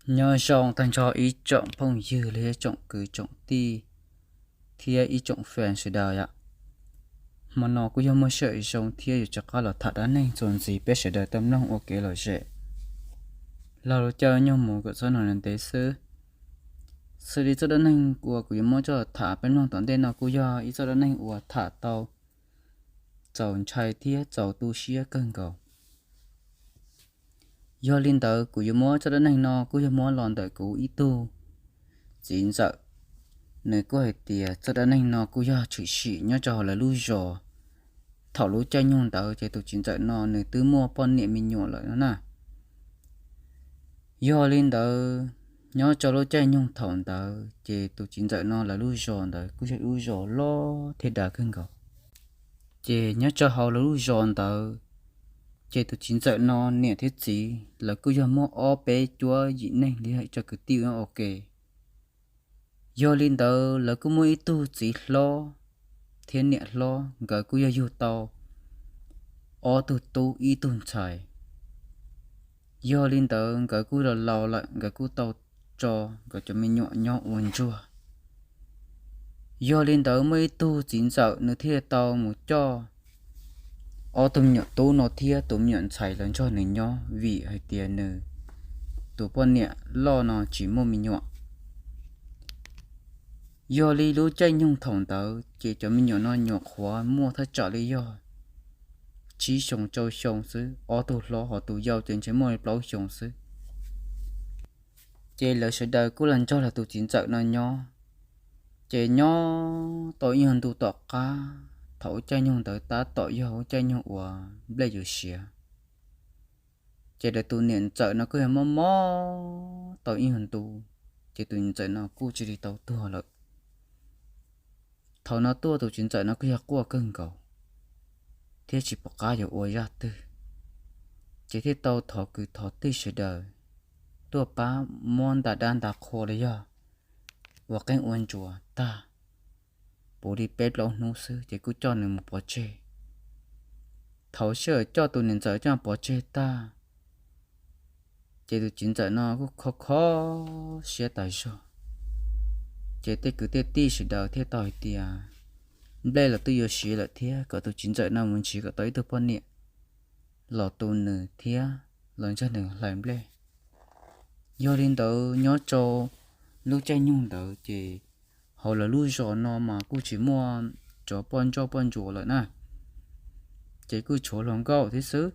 Nyob zoo tag nrho ib tsoom phooj ywg li tsoom kwv tsoom tij thiab ib tsoom fan sawv daws yom. Hmo no kuj yog muaj sij hawm zoo thiab yuav rov qab los tham dab neeg txuas ntxiv peb sawv daws tau mloog ua kev lom zem. Laug lub caij nyoog mus kom txhob ntev xwb. Xws li txoj dab neeg uas kuv yuav muab coj tham peb mloog tom ntej no kuj yog ib txoj dab neeg uas tham tau txaus ntshai thiab txaus tu siab kawg nkaus. Yog li ntawd kuv yuav muab txoj dab neeg no kuj yog muab los ntawm kuv ib tug txiv ntxawm. Nws kuj hais tias txoj dab neeg no kuj yog tshwm sim nyob rau hauv lawv lub zos. Thaum lub caij nyoog ntawd ces tus txiv ntxawm no nws twb muaj poj niam me nyuam lawm no na. Yog li ntawd, nyob rau lub caij nyoog thaum ntawd ces tus txiv ntxawm no lawv lub zos ntawd kuj yog lub zos loj thiab dav kawg nkaus. Ces nyob rau hauv lawv lub zos ntawd, ces tus txiv ntxawm no niam thiab txiv lawv kuj yog muaj ob peb cuab yim neeg li cov kwv tij ua ke. Yog li ntawd lawv kuj muaj ib tug txiv hlob thiab niam hlob, nkawd kuj yog yug tau ob tug tub ib tug ntxhais. Yog li ntawd nkawd kuj los laus lawm, nkawd kuj tau tso nkawd cov me nyuam nyob ua ntsuag. Yog li ntawd muaj ib tug txiv ntxawm nws thiaj tau mus coj ob tug me nyuam tub no thiab tus me nyuam ntxhais los nrog nws nyob vim hais tias nws tus poj niam loj no tsis muaj me nyuam. Yog li lub caij nyoog thaum ntawd ces cov me nyuam no nyuam qhuav muaj thaj tsam li yog tsib xyoo rau xyoo xwb, ob tug hlob ho tus yau ces ntshe muaj li plaub xyoo xwb. Ces lawv sawv daws kuj los nrog lawv tus txiv ntxawm no nyob. Ces nyob tau ib nyuag ntu tom qab, thaum lub caij nyoog ntawd tab tom yog lub caij nyoog uas nplej yuav siav. Ces lawv tus niam ntxawm no kuj yog mob mob tau ib nyuag ntu, ces tus niam ntxawm no kuj cia li tau tuag lawm. Thaum no tuaj tus txiv ntxawm no kuj yog quaj kawg nkaus thiab tsis pom qab yuav ua zaj twg, ces thiaj tau thov kwv thov tij sawv daws tuaj pab muab nta dab nta qhua los yog ua qeej ua nruas tag, puv li peb plaub hnub xwb ces kuj coj nws mus pov tseg. Thaum sij hawm coj tus niam ntxawm coj pov tseg tag, ces tus txiv ntxawm no kuj kho kho siab tas zog. Ces tej kwv tej tij sawv daws thiaj tau hais tias nplej los twb yuav siav lawm thiab, kom tus txiv ntxawm no mus nrhiav kom tau ib tug poj niam los tu nws thiab los nrog nws hlais nplej. Yog li ntawd nyob rau lub caij nyoog ntawd ces hauv lawv lub zos no mas kuj tsis muaj cov poj nrauj poj ntsuam lawm na, ces kuj tshuav hluas nkauj thiab xwb.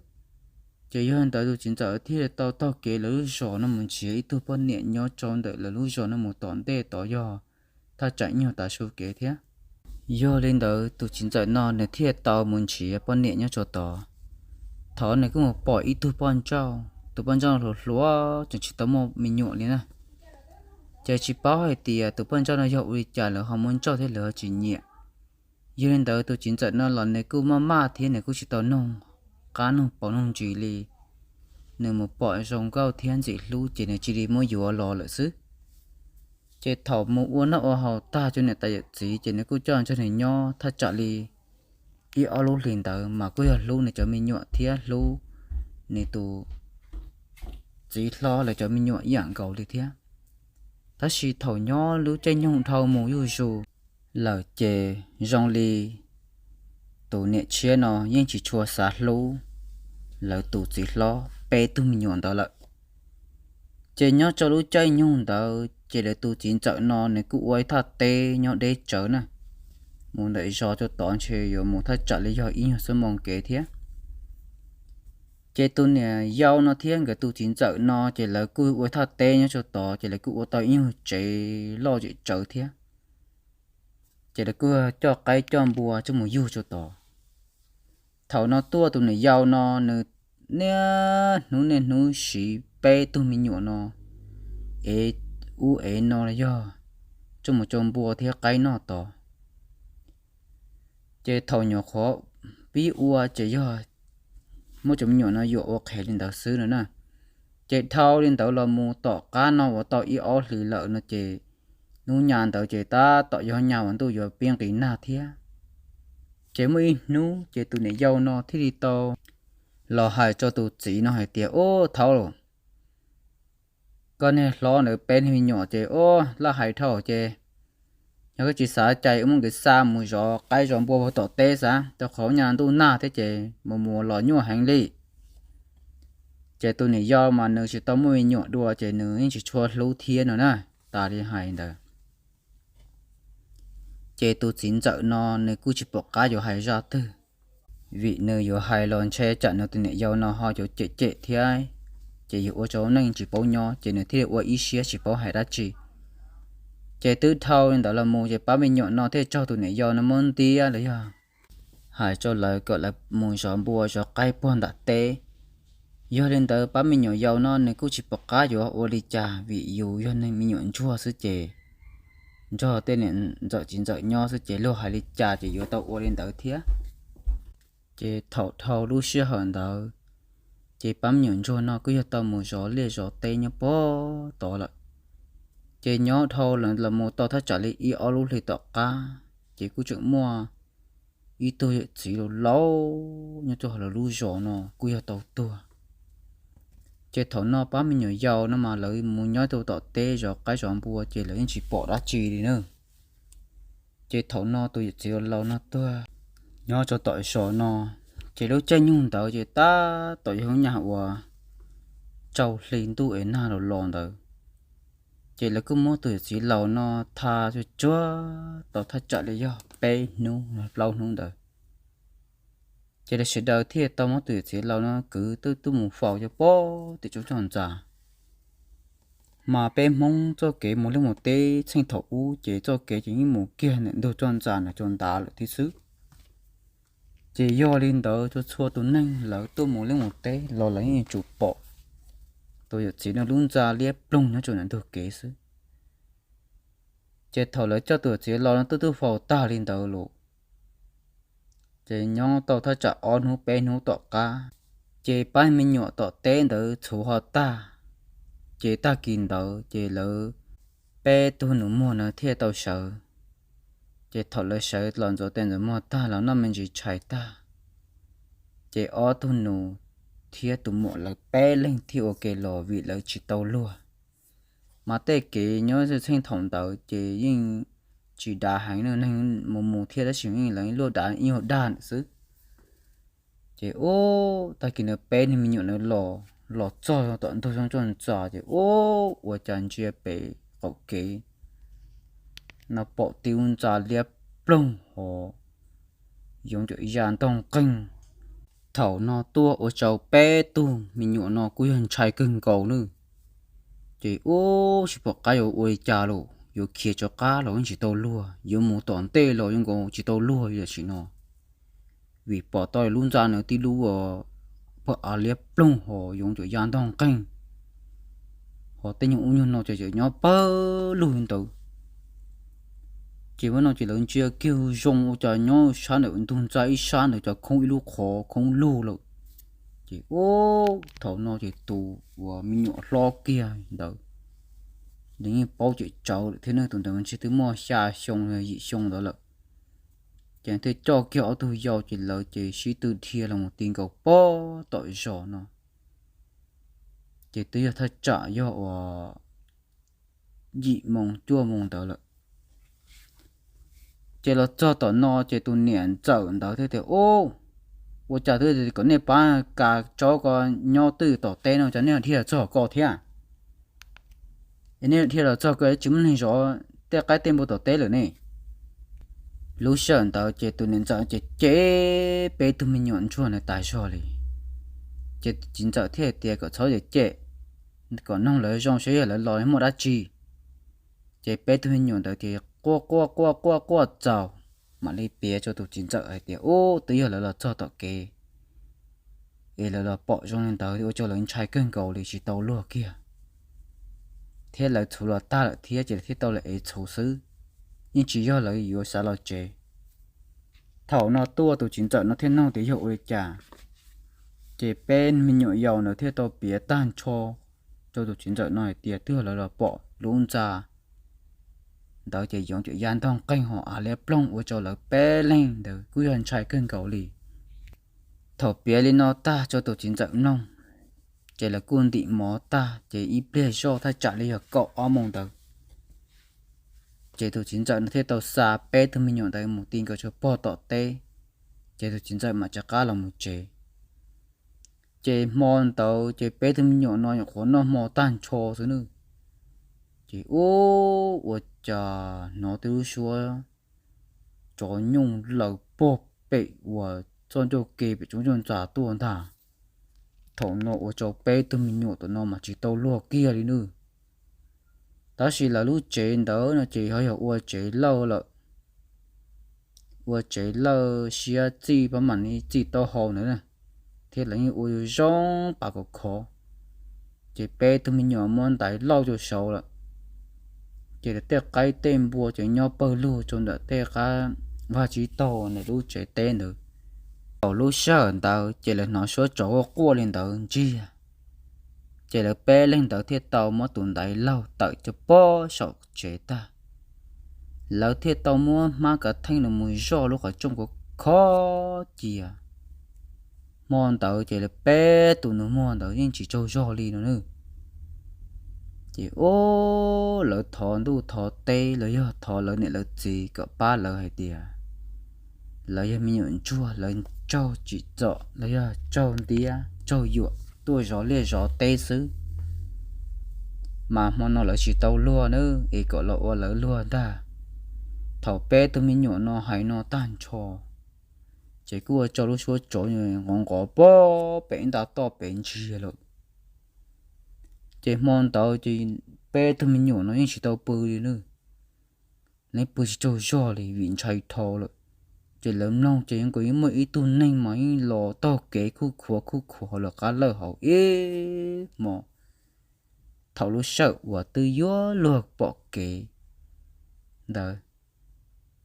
Ces yog li ntawd tus txiv ntxawm thiaj tau taug kev lawv lub zos no mus nrhiav ib tug poj niam nyob rau ntawm lawv lub zos no mus tom ntej tod yog thaj tsam nyuag tav su kev thiab. Yog li ntawd tus txiv ntxawm no nws thiaj tau mus nrhiav poj niam nyob rau tod. Thaum nws kuj mus pom ib tug poj nrauj, tus poj nrauj hluas hluas tseem tsis tau muaj me nyuam li na. Ces tsis paub hais tias tus poj nrauj no yog ua li cas lawv ho muaj nrauj thiab lawv ho tsis nyiam. Yog li ntawd tus txiv ntxawm no los nws kuj maj maj thiab nws kuj tsis tau noog qab noog paus noog ntsis li. Nws mus pom zoo nkauj thiab ntxim hlub ces nws cia li muab yuav los lawm xwb. Ces thaum mus ua noj ua haus tag rau niam tais yawm txiv ces nws kuj coj nrog nws nyob thaj tsam li ib ob lub hlis ntawd mas kuj yog hlub nws cov me nyuam thiab hlub nws tus txiv hlob lawv cov me nyuam ib yam nkaus li thiab. Tab sis thaum nyob lub caij nyoog dhau mus zuj zus lawm ces zoo li tus niam tshiab no yeej tsis tshua xav hlub lawv tus txiv hlob peb tug me nyuam ntawd lawm. Ces nyob rau lub caij nyoog ntawd ces lawv tus txiv ntxawm no nws kuj ua ib thaj teb nyob deb tsawv na, mus ntawm zos rau tod ntshe yuav mus thaj tsam li yog ib nyuag xuab moos kev thiab. Ces tus niam yau no thiab nkawd tus txiv ntxawm no ces lawv kuj ua ib thaj teb nyob rau tod ces lawv kuj ua tau ib nyuag tsev loj zem tsawv thiab. Ces lawv kuj coj qaib coj npua coj mus yug rau tod. Thaum no tuaj tus niam yau no nws niaj hnub niaj hnub siv peb tug me nyuam no ev ub ev no los yog coj mus rau npua thiab qaib noj tod. Ces thaum nyuam qhuav pib ua ces yog muab cov me nyuam no yuam ua qhev li ntawd xwb no na. Ces dhau li ntawd los mus tom qab no uas tau ib ob hlis lawm no ces hnub nyoog ntawd ces tab tom yog nyoog uas ntuj yuav pib nqis nag thiab. Ces muaj ib hnub ces tus niam yau no thiaj li tau los hais rau tus txiv no hais tias, Ub, thaud los koj niag hlob ntawd peb niag me nyuam ces ua laj hais dhau ces yog koj tsis xav cai wb muab nkawd xa mus zov qaib zov npua puag tom teb xav, rau qhov nyaj ntuj nag thiab ces mus mus los nyuaj heev li. Ces tus niam yau mas nws tsis tau muaj me nyuam dua ces nws yeej tsis tshua hlub thiab no na. Tas li hais ntawd ces tus txiv ntxawm no nws kuj tsis pom qab yuav hais zaj twg, vim nws yuav hais los ntshe tsam nws tus niam yau no ho yuav cem cem thiab, ces yuav ua rau neej tsis paub nyob ces nws thiaj li ua ib siab tsis paub hais dab tsi. Ces twb dhau li ntawd los mus ces pab me nyuam no thiaj raug tus niam yau no muab ntiab los yog hais rau lawv kom lawv mus zov npua zov qaib puag nram teb. Yog li ntawd pab me nyuam yau no nws kuj tsis pom qab yuav ua li cas vim yus yog neeg me nyuam ntsuag xwb ces nrog tej niam ntxawm txiv ntxawm nyob xwb ces luag hais li cas ces yuav tau ua li ntawd thiab. Ces thaum dhau lub sij hawm ntawd ces pab me nyuam ntsuag no kuj yog tau mus zov liaj zov teb nyob puag tod lawm. Ces nyob dhau los mus tau thaj tsam li ib ob lub hli tom qab ces kuj tseem muaj ib tug yawm txiv laus laus nyob rau hauv lawv lub zos no kuj yog tau tuag. Ces thaum no pab me nyuam yau no mas lawv mus nyob rau tom teb zov qaib zov npua ces lawv yeej tsis pom dab tsi li na. Ces thaum no tus yawm txiv laus no tuag nyob rau tom zos no, ces lub caij nyoog ntawd ces tab tom yog lub nyuag uas rau hli ntuj es nag los los ntawd. Ces lawv kuj muab tus yawm txiv laus no tha tsuag tsuag tau thaj tsam li yog peb hnub plaub hnub ntawd. Ces lawv sawv daws thiaj tau muab tus yawm txiv laus no kwv tuaj mus faus cov pob tim tsob ntsa. Mas peb Hmoob txoj kev mus liaj mus teb txheej thaum ub ces txoj kev ces yeej mus kiag ntawm ntug tsob ntsa ntawd rau nrad lawm thiab xwb. Ces yog li ntawd txhua txhua tus neeg lawv tuaj mus liaj mus teb los lawv yeej yuav tsum pom tus yawm txiv no lub ntxa liab ploog nyob rau ntawm ntug kev xwb. Ces thaum lawv coj tus yawm txiv laus no tuaj tuaj faus tag li ntawd los, ces nyob tau thaj tsam ob hnub peb hnub tom qab, ces pab me nyuam tom teb ntawd txhuv ho tag. Ces tag kis ntawd ces lawv peb tug nus muag na thiaj tau sawv. Ces thaum lawv sawv los ntxuav tes ntxuav muag tag los noj me ntsis tshais tag, ces ob tug nus thiab tus muam lawv peb leeg thiaj ua ke los vim lawv tsis tau luag. Mas tej kev nyob txheej thaum ntawd ces yeej tsis dav heev, neeg mus mus thiab tab sis yeej lawv luaj dav ib nyuag dag ntawm xwb. Ces ub, tag kis ntawd peb niag me nyuam ntawd los, los txog tom ntug tsob ntsa ces ub, ua cas ntsia pem qaum kev no pom tib lub ntxa liab ploog hos yoov cuam ya ntoog nqeeg. Thaum no tuaj ua rau peb tug me nyuam no kuj yog ntshai kawg nkaus nawb. Ces ub, tsis pom qab yuav ua li cas los yuav khiav rov qab los yeej tsis tau luag, yuav mus tom ntej los yuav nkaus tsis tau luag tam sim no. Vim pom tau lub ntxa ntawd tib lub pawg av liab ploog hos yoov cuam ya ntoog nqeeg, hos tej nyuag ub nyuag no ces tseem nyob pawg lug li ntawd. Ces ua no ces lawv ntsia kiag zoo ua cas nyob sab ntawm ntug ntxa ib sab ntawd cas khoob ib lub qhov khoob lug lawm. Ces ub, thaum no ces tus uas me nyuam hlob kiag ntawd, nws yeej paub cem tsawv lawm thiab ne, tus ntawd ntshe twb muaj xya xyoo yim xyoo ntawd lawm. Ces thiaj coj kiag ob tug yau ces lawv ces sib tw dhia los mus ti nkaus pog tom zos no. Ces twb yog thaj tsam yog uas yim moo cuaj moo ntawd lawm. Ces los txog tom no ces tus niam ntxawm ntawd thiaj tias, Ub, ua cas twb kom nej pab ka tsaub ko nyob twj tom teb no cas nej dhia los txog ko thiab? Es nej dhia los txog ko tsis muaj neeg zov tej qaib tej npua tom teb lawm ne? Lub sij hawm ntawd ces tus niam ntxawm ces cem peb tug me nyuam ntsuag ntawd tas zog li. Ces txiv ntxawm thiaj tias kom txhob cem, kom noog lawv zoo saib yog lawv los muaj dab tsi. Ces peb tug me nyuam ntawd ces quaj quaj quaj quaj quaj txaus, mam li piav rau tus txiv ntxawm hais tias, Ub, twb yog lawv los txog tom kev es lawv los pom zoo li ntawd ua rau lawv ntshai kawg nkaus li tsis tau luag kiag. Thiab lawv txhuv los tag lawm thiab ces lawv thiaj tau los ev txhuv xwb, yeej tsis yog lawv yuav xav los tsev. Thaum no tuaj tus txiv ntxawm no thiaj nug tias yog ua li cas, ces peb me nyuam yaus ntawd thiaj tau piav tag nrho rau tus txiv ntxawm no hais tias twb yog lawv los pom lub ntxa ntawd ces yoov cuam ya ntog nqeeg hos av liab ploog ua rau lawv peb leeg ntawd kuj yog ntshai kawg nkaus li. Thaum piav li no tag rau tus txiv ntxawm mloog, Ces lawv kuj ntim mov tag ces ib pliag zoj thaj tsam li yog kaum ob moos ntawd, ces tus txiv ntxawm no thiaj tau xa peb tug me nyuam ntawd mus ti nkaus rau pog tom teb, ces tus txiv ntxawm mam rov qab los mus tsev. Ces hmo ntawd ces peb tug me nyuam no nyuam qhuav noj hmo tag nrho xwb nawb, ces ub ua cas hnov tej lub suab tsov nyooj laws pog pem uas txoj ncauj ke pem tsob ntsuj ntxas tuaj ntag. Thaum no ua rau peb tug me nyuam tam no mas tsis tau luag kiag li nawb. Tab sis lawv lub tsev ntawd no ces ho yog ua tsev lawj lawm, ua tsev lawj siab txij pab mam li txij taub hau ntawd, thiab lawv yeej ua zoo pas kom khov. Ces peb tug me nyuam muab ntaiv lauj rau saud lawm, ces lawv tej qaib tej npua ces nyob pawg lug rau ntawm tej qab vaj tsib taug ntawm lub tsev teb ntawd. Thaum lub sij hawm ntawd ces lawv hnov suab tsov quaj quaj li ntawd ntsiag, ces lawv peb leeg ntawd thiaj tau muab tus ntaiv laug tawm cov pob saum tsev tag, lawv thiaj tau muab hmab kav theej los mus zoj lub qhov rooj khov khov cia. Hmo ntawd ces lawv peb tus nus muag ntawd yeej tsis tsaug zog li no nawb. Ces ub lawv thov ntuj thov teb los yog thov lawv niam lawv txiv kom pab lawv hais tias lawv yog me nyuam ntsuag, lawv tsaug tsim txom los yog tsaug ntiab tsaug yuam tuaj zov liaj zov teb xwb, mas hmo no lawv tsis tau luag nawb es kom los ua lawv luag ntag. Thaum peb tug me nyuam no hais no tag nrho, ces kuj ua rau lub suab tsov nqov nqov pog pem nta toj pem ntsiag lawm. Ces hmo ntawd ces peb tug me nyuam no yeej tsis tau pw li nawb, yeej pw tsis tsaug zog li vim ntshai dhau lawm. Ces lawv mloog ces yeej kuj yeej muaj ib tug neeg mas yeej los taug kev khuj khuav khuj khuav hauv lawv qab lawj hauv ib hmo. Thaum lub sij hawm uas twb yuav luag pom kev ntawd,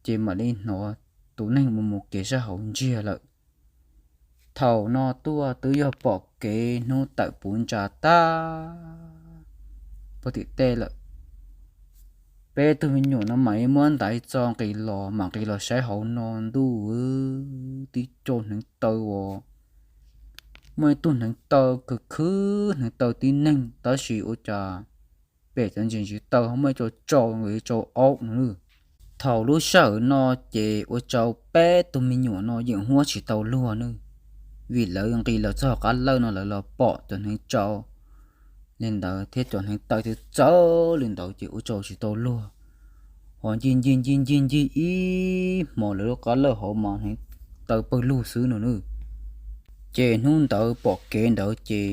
ces mam li hnov tus neeg mus mus kev sab hauv ntsiag lawm. Thaum no tuaj twb yog pom kev hnub tawm puv ntsa tag puag tim tej lawm. Peb tug me nyuam no mam li muab ntaiv txo nqis los, mam nqis los saib hauv no ntuj, tib co hneev taw uas muaj ib tug hneev taw khwv khwv, hneev taw tib neeg tab sis ua cas pem cov ntsis ntsis taw ho muaj ib co tsau nkaus li tsau aub no nawb. Thaum lub sij hawm no ces ua rau peb tug me nyuam no yeem huab tsis tau luag nawb, vim lawv nqis los txog qab lawj no lawv los pom cov hneev tsau li ntawd thiab cov hneev taw txawv li ntawd ces ua rau tsis tau luag. Ho ncig ncig ncig ncig ncig ib hmos lawv lub qab lawj hauv mas hneev taw pawg lug xwb no nawb. Ces hnub ntawd pom kev ntawd ces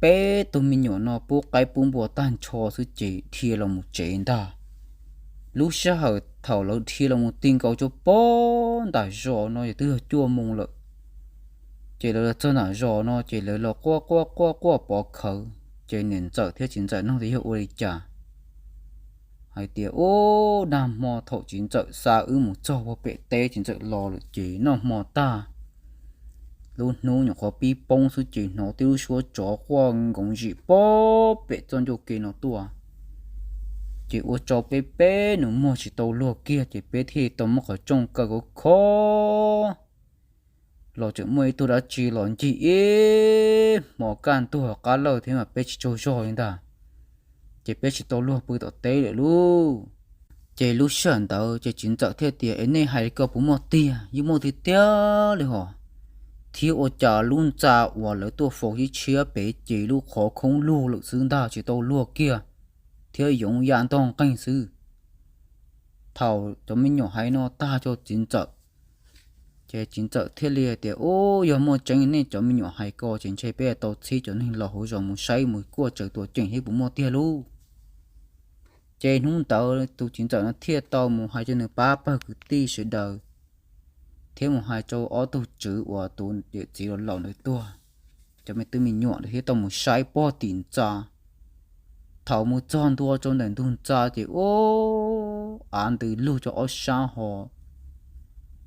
peb tug me nyuam no pub qaib pub npua tag nrho xwb ces dhia los mus tsev ntag. Lub sij hawm thaum lawv dhia los mus ti nkaus rau pog nram zos no yog twb yog cuaj moos lawm. Ces lawv los txog nram zos no ces lawv los quaj quaj quaj quaj pov khawv, ces niam ntxawm thiab txiv ntxawm nug tias yog ua li cas, hais tias ub, nag hmo thaum txiv ntxawm xa wb mus txog puag pem teb txiv ntxawm los lawm ces noj hmo tag, lub hnub nyuam qhuav pib poob xwb ces hnov tib lub suab tsov quaj nkoov zim pog pem txoj ncauj ke no tuaj. Ces ua rau peb peb nus muag tsis tau luag kiag ces peb thiaj tau muab qhov rooj kaw khov khov los tseem muaj ib tug dab tsi los ncig ib hmos kaj ntug qab lawj thiab mas peb tsis tsaug zog li ntag. Ces peb tsis tau luag pw tom teb lawm lauj. Ces lub sij hawm ntawd ces txiv ntxawm thiaj tias es nej hais li ko puas muaj tiag? Yeej muaj tiag tiag li hos, thiab ua cas lub ntxa uas lawv tuaj faus tshiab tshiab pem ces lub qhov khoob lug lawm xwb ntag tsis tau luag kiag, thiab yoov ya ntog nqeeg xwb. Thaum cov me nyuam hais no tag rau txiv ntxawm, ces txiv ntxawm thiaj li hais tias ub, yog muaj tseeb nej cov me nyuam hais ko ces ntshe peb tau txhib cov neeg laus hauv zos mus saib mus kuaj tsaws tuam ceem thiab puas muaj tiag lauj. Ces hnub ntawd tus txiv ntxawm no thiaj tau mus hais rau nws pab pawg kwv tij sawv daws, thiab mus hais rau ob tug tswv uas tus yawm txiv laus laus ntawd tuag, cov me tub me nyuam ntawd thiab tau mus saib pog tim ntxa. Thaum mus txog ntua rau ntawm ntug ntxa ces ub, av ntws lug rau ob sab ho,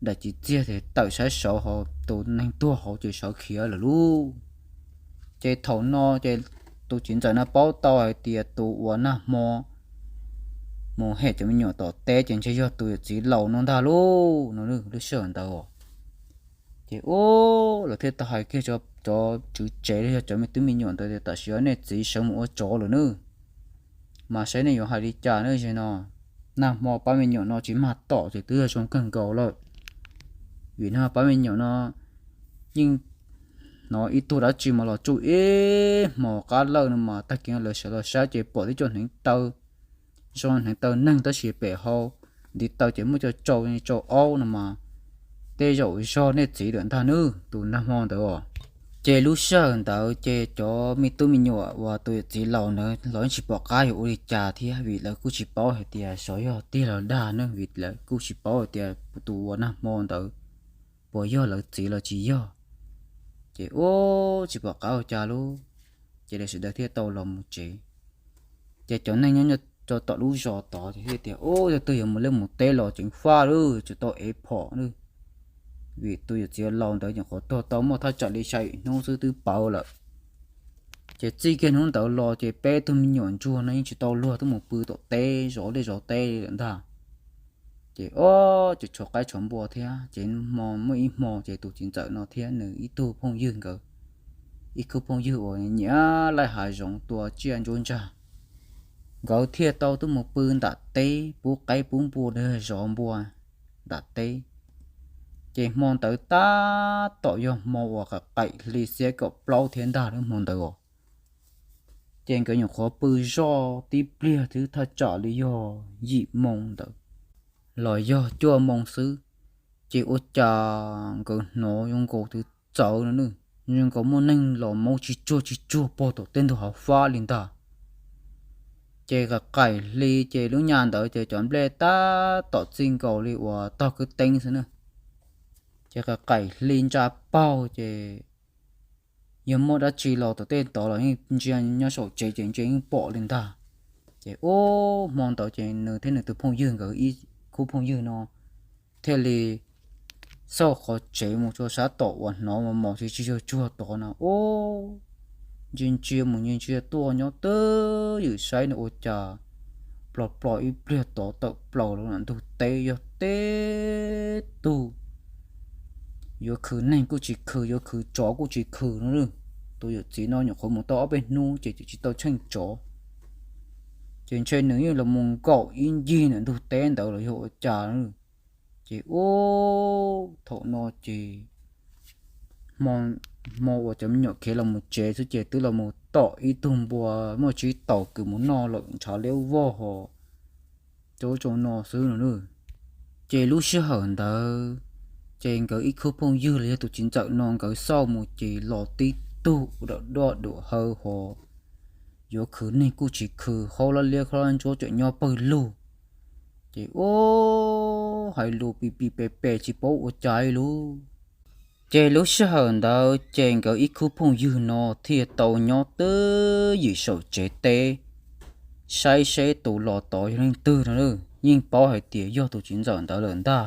daim txiv txiag ces tawm sab saud ho, tus neeg tuag hauv ces sawv khiav lawm lauj. Ces thaum no ces tus txiv ntxawm no paub tau hais tias tus uas nag hmo mus hem cov me nyuam tom teb ces ntshe yog tus yawm txiv laus no ntag lauj no. Lub sij hawm ntawd Ces ub, lawv thiaj tau hais kiag cov tswv tsev los yog cov me tub me nyuam ntawd tias tam sim no nej txiv sawv mus ua tsov lawm nawb, mas saib nej yuav hais li cas nawb. Zaum no nag hmo pab me nyuam no tsis mag tom ces twb yog zoo kawg nkaus lawm, vim no pab me nyuam no yeej hnov ib tug dab tsi mas los tsuj ib hmos qab lawj no mas tag kis lawv sawv los saib ces pom tib co hneev taw zoo hneev taw neeg tab sis pem hau ntiv taw ces muaj cov tsau tsau aub no mas tej zaum zog nej txiv lawm ntag nawb tus nag hmo ntawd os. Ces lub sij hawm ntawd ces cov me tub me nyuam uas tus yawm txiv laus ntawd los yeej tsis pom qab yuav ua li cas thiab vim lawv kuj tsis paub hais tias xyov yog tiag los dag ne, vim lawv kuj tsis paub hais tias tus uas nag hmo ntawd puas yog lawv txiv los tsis yog. Ces ub, tsis pom qab ua cas lub, ces lawv sawv daws thiaj tau los mus tsev. Ces cov neeg nyob nyob rau tom lub zos tod ces thiaj tias ub, yog twg yuav mus liaj mus teb los ceev faj lawm, tsis tau ev phom lawm, vim tus yawm txiv laus ntawd nyuam qhuav tuag tau muaj thaj tsam li xya hnub xwb twb pawv lawm. Ces txij kiag hnub ntawd los ces peb tug me nyuam ntsuag no yeej tsis tau luag tuaj mus pw tom teb zov liaj zov teb li lawm ntag. Ces ob, ces tshuav qaib tshuav npua thiab ces hmo muaj ib hmo ces tus txiv ntxawm no thiab nws ib tug phooj ywg nkawd, ib khub phooj ywg uas nyiam laij hav zoov tua tsiaj ntsuab ntsag, nkawd thiaj tau tuaj mus pw nram teb pub qaib pub npua zov npua nram teb. Ces hmo ntawd tab tom yog hmo uas qaim hli xiab kaum plaub thiab ntag lub hmo ntawd os. Ces nkawd nyuam qhuav pw zoj tib pliag twb thaj tsam li yog yim moo ntawd los yog cuaj moo xwb, ces ua cas nkawd hnov zoo nkaus twv txawv no, zoo nkaus muaj neeg los maub tsis tsuag tsis tsuag pog tom tej ntug hauv fab li ntag. Ces qaim hli ces lub nyam ntawd ces cov nplej tab tom txij nkaus li uas tog kwj teeb xwb na. Ces qaim hli ntsa paug ces yog muaj dab tsi los tom tej tod los yeej ntsia nyob saum tsev ces ntsia yeej pom li ntag. Ces ub, hmo ntawd ces nws thiab nws tus phooj ywg nkawd ib khub phooj ywg no thiaj li xauj qhov tsev mus rau sab tom uas hnov mos mos tsis tsis tsuag tsuag tod no ub, ntsia ntsia mus ntsia ntsia tuaj nyob twj ywm saib no ua cas plos plos ib pliag tod tawm plaws los ntug teb yog tib tug yuav khwv neeg kuj tsis khwv, yuav khwv tsov kuj tsis khwv no. Tus yawm txiv no nyuam qhuav mus tau ob peb hnub ces tsis tau tsheej tsov, ces ntshe nws yeej los mus nkaum ib ncig ntawm ntug teb ntawd los yog ua cas. Ces ub, thaum no ces hmo uas cov me nyuam khiav los mus tsev xwb ces twb los mus tom ib tug npua muaj tsib taus kws mus noj lawm ntshav liab vog ho rau ub rau no xwb no. Ces lub sij hawm ntawd ces nkawd ib khub phooj ywg los yog tus txiv ntxawm no nkawd xauj mus ces los tib tug ua dam doj dam haw ho yuav khwv neeg kuj tsis khwv, hauv lab liab khob lab ntsuab tseem nyob pawg lug. Ces ub, hais lus pis pis pes pes tsis paub ua cas li. Ces lub sij hawm ntawd ces nkawd ib khub phooj ywg no thiaj tau nyob twj ywm saum tsev teb saib seb tus los tod yog leej twg no. Yeej paub hais tias yog tus txiv ntxawm ntawd lawm ntag,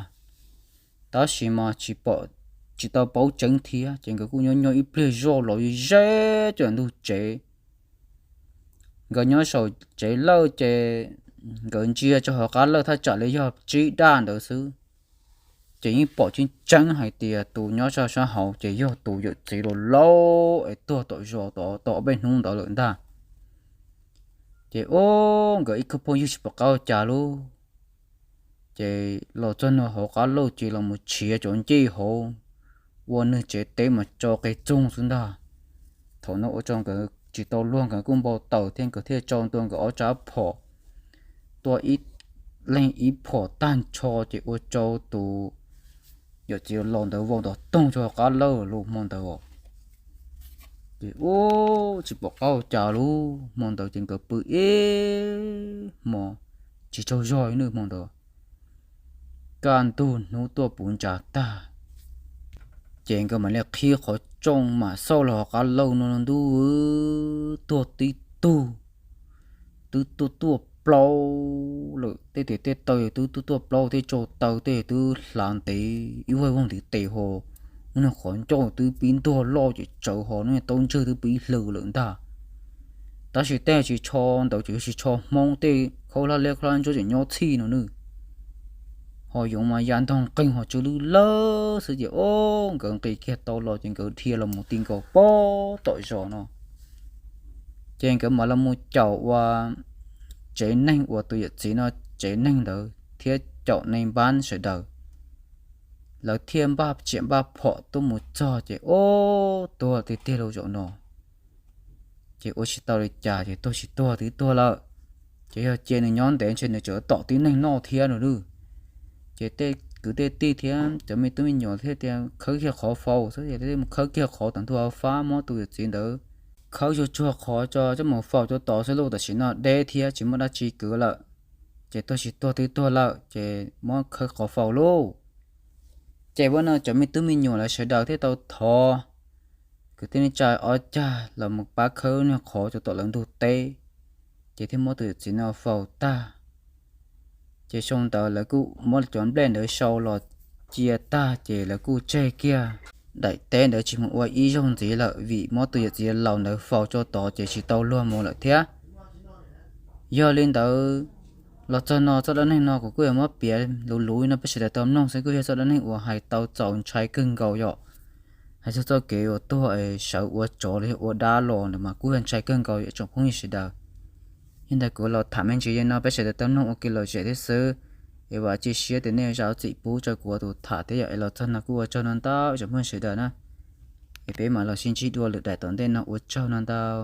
tab sis mas tsis pom, tsis tau paub tseeb thiab ces nkawd kuj nyob nyob ib pliag zoj los ze cov ntug tsev. Nkawd nyob saum tsev lawj ces nkawd ntsia tso hauv qab lawj thaj tsam li yog tsib daj ntawd xwb, ces yeej pom tseeb tseeb hais tias tus nyob sab sab hauv ces yog tus yawm txiv laus laus es tuag tom zos tod tau ob peb hnub ntawd lawm ntag. Ces ub, nkawd ib khub phooj ywg tsis pom qab ua cas li, ces los txog ntua hauv qab lawj ces los mus tshiav cov ncej hauv ua nws tsev teb mas tso qe txoog xwb ntag. Thaum no ua rau nkawd tsis tau luag, nkawd kuj npau taws thiab nkawd thiaj tso ntua nkawd ob rab phom, tua ib leeg ib phom tag nrho ces ua rau tus yawm txiv laus ntawd vau nto toog rau qab lawj lub hmo ntawd. Ces ub, tsis pom qab ua cas li, hmo ntawd ces nkawd pw ib hmo tsis tsaug zog li nawb hmo ntawd. Kaj ntug hnub tuaj puv ntsa tag, ces nkawd mam li qhib qhov rooj mam xauj los hauv qab lawj no ntuj, tuag tib tug, twb tuaj tuaj plaub lawm, tej tes tej taw twb tuaj tuaj plaub, tej tsau taw tej twb hlav ntev ib vuag voog ntiv tes ho, lub niag qhov ncauj twb pib ntuag loj ces tsawv ho, lub niag taub ntswg twb pib hlw lawm ntag. Tab sis tej tsis tsho ntawd ces yog tsis tsho Hmoob, tej khaub hlab liab khaub hlab ntsuab tseem nyob txhij no nawb. ho yoov mas ya ntoog qeeg ho tsw lwj lawb xwb ces ob nkawd nqis kiag tau los ces nkawd dhia los mus ti nkaus pem tom zos no. Ces nkawd mam los mus caum ua tsev neeg uas tus yawm txiv no tsev neeg ntawd thiab caum neeg npab sawv daws, lawv thiaj npaj tsiam npaj phom tuaj mus txog ces ob tuag tiag tiag lauj zaum no. Ces ua tsis tau li cas ces tuag tsis tuag twb tuag lawm. Ces yog cia nws nyob ntev ntshe nws tseem tom tib neeg noj thiab no lawm. Ces tej kwv tej tij thiab cov me tub me nyuam thiaj tias khawb kiag qhov faus xwb, mus khawb kiag qhov tom ntug fab muab tus yawm txiv ntawd khawb tsuag tsuag qhov tso coj mus faus rau tod xwb lauj, tam sim no deb thiab tsis muaj dab tsi kwv lawm. Ces tuag tsis tuag twb tuag lawm ces muab khawb qhov faus lauj. Ces ua no cov me tub me nyuam lawv sawv daws thiaj tau thov kwv tij neej tsa ob cag los mus pab khawb niag qhov rau tom lawv ntug teb, ces thiaj muab tus yawm txiv no faus tag. Ces xyoo ntawd lawv kuj muab cov nplej ntawd sau los cia tag ces lawv kuj tseg kiag daim teb ntawd tsis mus ua ib zaug ntxiv lawm vim muab tus yawm txiv laus ntawd faus tso tod ces tsis tau luag mus lawm thiab. Yog li ntawd, los txog no txoj dab neeg no kuv kuj yuav muab piav luv luv no peb sawv daws tau mloog xwb, kuj yog txoj dab neeg uas hais tau txaus ntshai kawg nkaus yom. Hais txog txoj kev uas tuag es sawv ua tsov los yog ua dab los ntawd mas kuj yog ntshai kawg nkaus yom tsoom phooj ywg sawv daws. Yog ntawd kuv los tham me ntsis li no peb sawv daws tau mloog ua kev lom zem thiab xwb. Es vam cia siab tias nej zam txim pub rau kuv tus tham thiab yom. Es los txog no kuj ua tsaug no ntau tsoom phooj ywg sawv daws na. Es peb mam los sib ntsib dua lwm daim tom ntej no, ua tsaug no ntau.